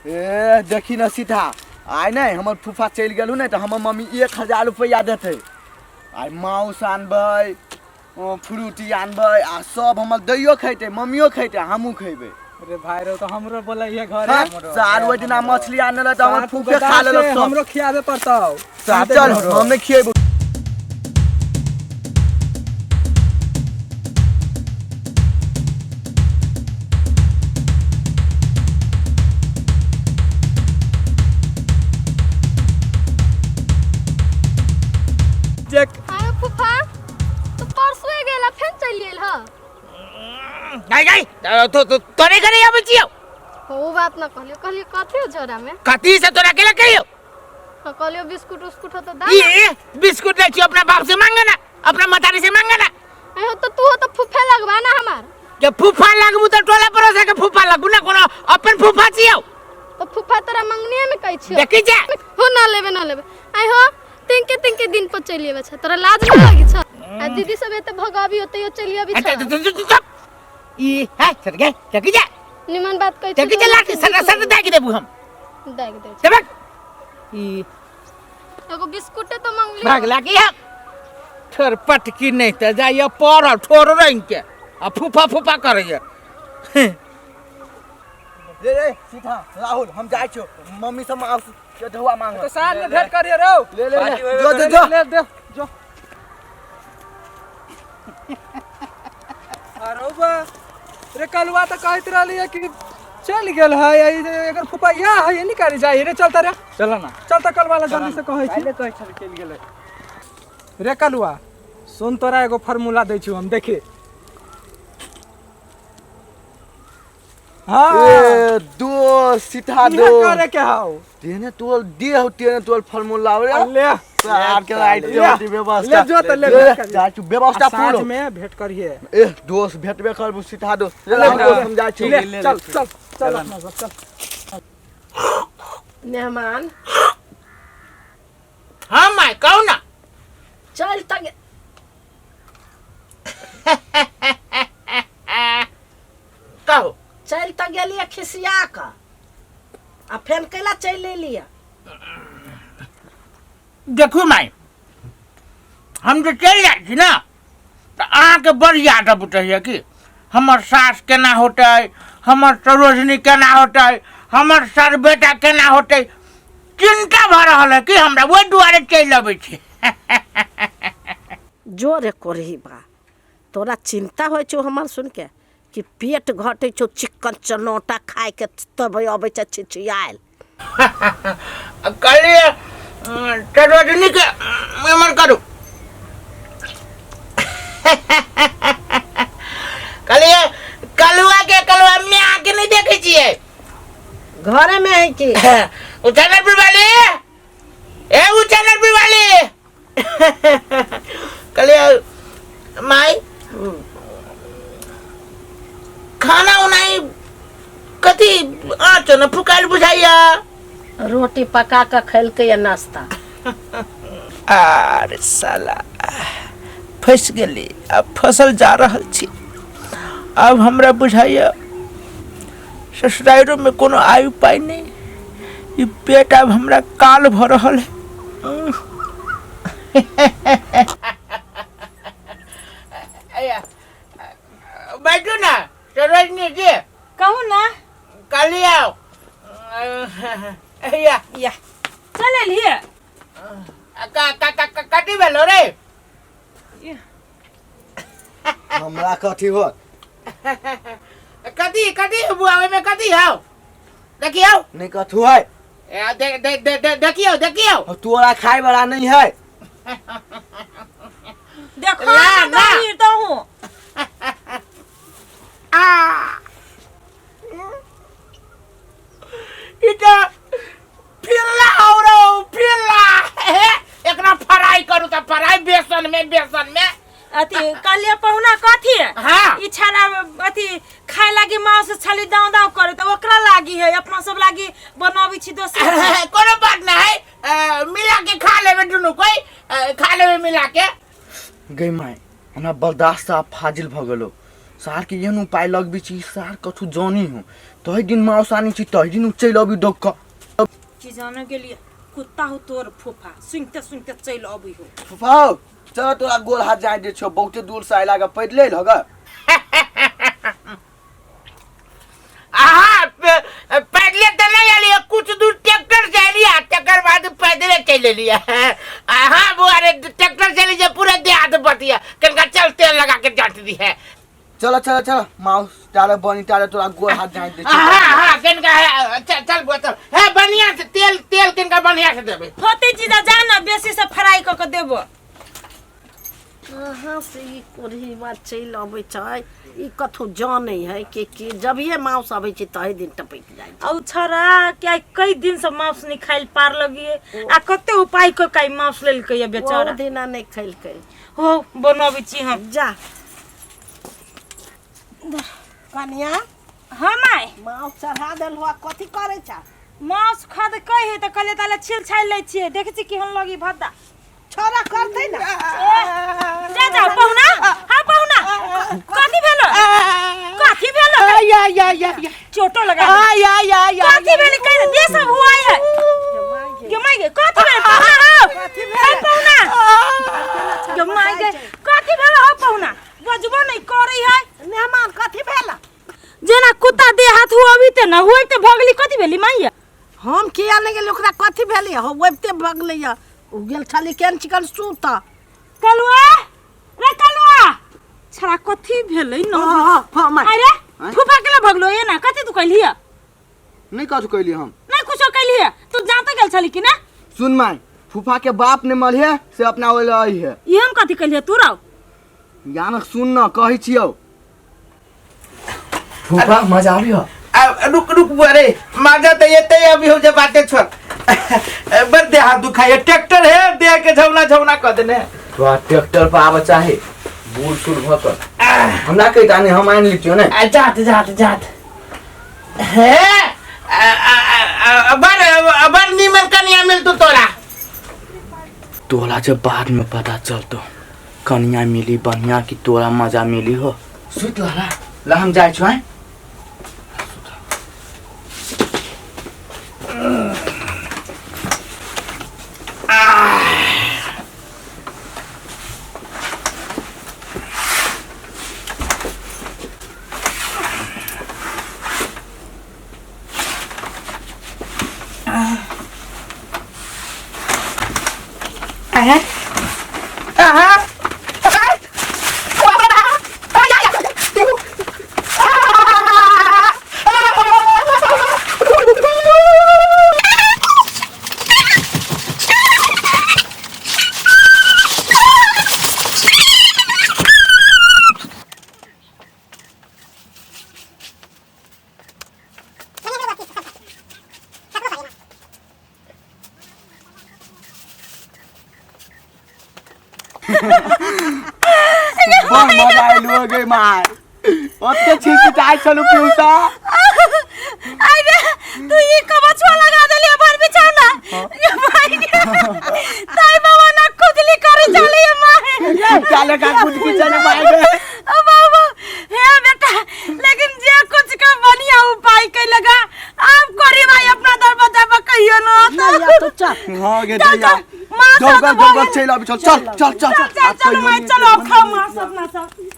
ए देखी न सीधा आइ नहि हमर फूफा चलि गेलू ने तऽ हमर मम्मी 1000 रुपैआ देतै। आइ माउस आनबै, फ्रूटी आनबै आ सब हमर दैयो खैतै, मम्मियो खैतै, हमहूँ खैबै। अरे भाई रो तो हमरो बोले ये घर हाँ, सार ओहि दिना मछली आनल तऽ हमर फूफे खा लेलक सब। हमरो खियाबे पड़तौ। सार चल हम नहि खिएबो। चेक। अरे फूफा तो परसुए गेला फेन चलि गेल ह। नहीं नहीं तो तोरे घरे आबै छियौ। ओ बात ना कहलियो, कहलियो कथी हो झोरा में? कथी से तोरा केला कहियो? हाँ, कहलियो बिस्कुट उस्कुट हो तो दा। ये बिस्कुट नहीं छियो, अपना बाप से मांगे ना, अपना मतारी से मांगे ना। अरे तो तू हो तो फूफे लगबा ना हमार। के फूफा लगबू तो टोला पड़ोस के फूफा लगबू ना, कोनो अपन फूफा छियौ। तो फूफा तोरा मंगनिए में कहै छियो। देखी जा। हो ना लेबे ना लेबे। आइ हो तिनके तिनके दिन पर चलि अबै छ, तोरा लाज ना लागी छ? आ दीदी सब एते भगाबी होते यो चलि अबी छ। ई है सर गे देखी जा। निमन बात कहै देखी जा, लाठी सर सर दागि देबू हम। दागि दे। देबक ई एगो बिस्कुटे तो मंगली। भागला की हम ठोर पटकी नहीं त जाइए पड़ल ठोर रंग के आ फूफा फूफा करैए। रे रे सीधा राहुल हम जाइ छियो, मम्मी से माउस के ढौआ मांग। तो साँझ में भेंट करिए रो। ले ले ले जो जो जो ले दे जो। अरे बा रे कलवा तो कहत रहली है कि चल गेल है, एकर फूफा या है ये निकाली जाई रे। चलता रे, चल ना, चलता कलवा ला जल्दी से कहै छी। काल्हे कहै छल चलि गेलै। रे कलुआ सुन, तोरा एगो फार्मूला दै छी हम, देखी। हाँ। ए दो सीधा इहे दो करे के हौ। तेने तोल दे हो, तेने तोल फार्मूला रे। ले सार के राइट ले। के व्यवस्था। ले जो तो ले, ले, भेंट करिए। जा तू व्यवस्था आ साँझ पूरो। में भेंट करिए। ए दोस्त भेटबे करबू सीधा दोस्त। ले, ले, दोस्त हम जाइ छी। ले, ले, चल ले, चल चल अपना सब चल। मेहमान। हाँ my कहू ना। चल तक कहू। चल तऽ गेलियै खिसिया कऽ आ फेन कैला चलि एलियै? देखू माय, हम जे चलि जाइ छी ने तऽ अहाँके बड़ याद अबैत रहैए कि हमर सास केना होतै, हमर सरोजनी केना होतै, हमर सर बेटा केना होतै। चिंता भऽ रहल है कि हमरा, ओहि दुआरे चलि अबै छी। जो रे कोरही बा, तोरा चिंता होइ छौ हमर सुनके कि पेट घटै छौ चिकन चनौटा खाइके तब अबै छै छिछियायल। कहलियै सरोजनी के एमर करू। कहलियै कलुआ के कलुआ म्या के नहीं देखै छियै? घरे में है कि उचानरपुर वाली, ए उचानरपुर वाली। कहलियै माई खाना उनाई कथी आँच न फुकायल बुझाइया? रोटी पका कऽ खेलकै या नाश्ता। अरे साला फंस गेली, अब फसल जा रहल छी। अब हमरा बुझाइया ससुराइरो में कोनो आय उपाय नहीं, ई पेट अब हमरा काल भ रहल है। बैठू ना सरोजनी जी। कहू ना। कल आओ या। या चल एलिए। का का का का कथी भेलो रे? हमरा कथी होत? कथी कथी बुआ ओहिमे कथी हौ? देखियौ। नहीं कथू है। ए, दे दे दे दे देखियौ देखियौ। और तोरा खाए वाला नहीं है। देखो ला, ना ना। दही दहूं। आ ई तऽ फिरला हौ रौ फिरला। हे एकरा फ्राई करू तऽ फ्राई बेसन में, बेसन में। अथी कहलिए पहुना कथी? हाँ। ई छाला अथी खाए लागी मांस छाली दाव दाव करे त ओकरा लागी है, अपना सब लागी बनाबी छी दोसर। कोनो बात ना है, मिला के खा लेबे दुनू कोई, खा लेबे मिला के। गई माय, हमरा बर्दाश्त आब फाजिल भ गेलो। सार के एहन उपाय लगबै छी, सार कथू जानी हो। तही दिन माउस आनै छी, तही दिन उ चलि अबी डोक कऽ। की जाने गेलिए कुत्ता हो तोर फूफा, सुनते सुनते चलि अबै हो। फूफा हौ, चल तोरा गोल हाथ जाय दे छौ, बहुते दूर से अयला के पैदले अयलह ग। अहाँ पैदले तऽ नहि एलियै, कुछ दूर ट्रैक्टर से एलियै, तकर बाद पैदले चलि एलियै। अहाँ बुआ रे, ट्रैक्टर से एलियै, पूरा देह हाथ बतिया, कनिका चल तेल लगा के जाँच दी है। चल चल चल, माउस टारे बनी टारे तोरा गोल हाथ जाय दे छौ। हाँ हाँ, कनिका है, चल चल बुआ चल, हे बढ़िया से तेल तेल कनिका बढ़िया से देबै। होते जीजा जा ना, बेसी से फ्राई कऽ के देबो। कहाँ से ई कोढ़ीवा चलि अबै छै? ई कथू जानै है कि की जभिये माउस अबै छै तही दिन टपकि जाइ छै। औ छरा के आइ कई दिन से मांस नहीं खाइल पार लगिए, आ कते उपाय क के मांस लेलकै ये बेचारा। बहुत दिना नहि खेलकै। हो बनबै छी हम। जा कनिया। हाँ माय। माउस चढ़ा देलहो, आ कथी करै छ? मांस खद कै है त कहले ताले छिल छाइल लै छियै, देखै छी केहन लगी भद्दा। छोरा करतै ना। जा जा पहुना, हाँ पहुना, कथी भेलो? कथी भेलो? या या या या, चोटो लगा दे। या या या, कथी भेल? कह दे सब हुआ है। गे माय गे, कथी भेल पहुना? हो कथी हे भेल? पहुना, गे माय गे, कथी भेल हो पहुना? बजबो नहीं करै है। मेहमान कथी भेल? जेना कुत्ता दे हाथ हुआ अभी ते ना हुआ ते भगली, कथी भेली माइया? हम किया नहि गेली? ओकरा कथी भेलै? हो अबिते भगलै यऽ। ओ गेल छली केहन चिकन सूत। कलुआ रे कलुआ, छड़ा कथी भेलै न? हाँ हाँ माय। अरे फूफा के भगलो ये ना, कथी तू कहलिय? नहीं कथू कहलियै हम। नहीं कुछो कहलिय, तू जाते गेल छली कि ना? सुन माय, फूफा के बाप ने मरिहे से अपना ओइ लए है। ई हम कथी कहलिय तू राव? यानक सुन न, कहै छियौ फूफा मजा आबी हो। अब रुक रुक बुआ रे, मजा तो ये ते अभी हो जे बातें छोड़, बड़ देह हाथ दुखाइए, ट्रैक्टर है देह के झौना झौना कर देने। तोरा ट्रैक्टर पर आबऽ चाहे बूढ़ सूढ़ भऽ कऽ हमरा कहिता नहि, हम आनि लितियौ ने। आ, जात जात जात हे, बड़ बड़ नीमन कनिया मिलतू तोरा। तोरा जब बाद में पता चलतो कनिया मिली बढ़िया कि तोरा मजा मिली हो। सुत ला ला, हम जाइ छु। आँय बड़ मजा आइल गे मार, ओते छिपिटाइ छलु पिउसा। अरे तू ई कबछुआ लगा देलिए भर बिछौना, ये भाई गे ताई बाबा ना खुजली करे चली ये माए। चाले का कुछ चले मार गे। ओ बाबा हे बेटा, लेकिन जे कुछ का बढ़िया उपाय के लगा आप करी भाई अपना दरवाजा पर कहियो ना। नहीं या तो चल। हां गे चल, दैया चल, माँ दौगल साथ दौगल भोगल। चलि आबि, चल चल चल चल चल चल चल माँ चलो अब खाओ माँ अपना सब।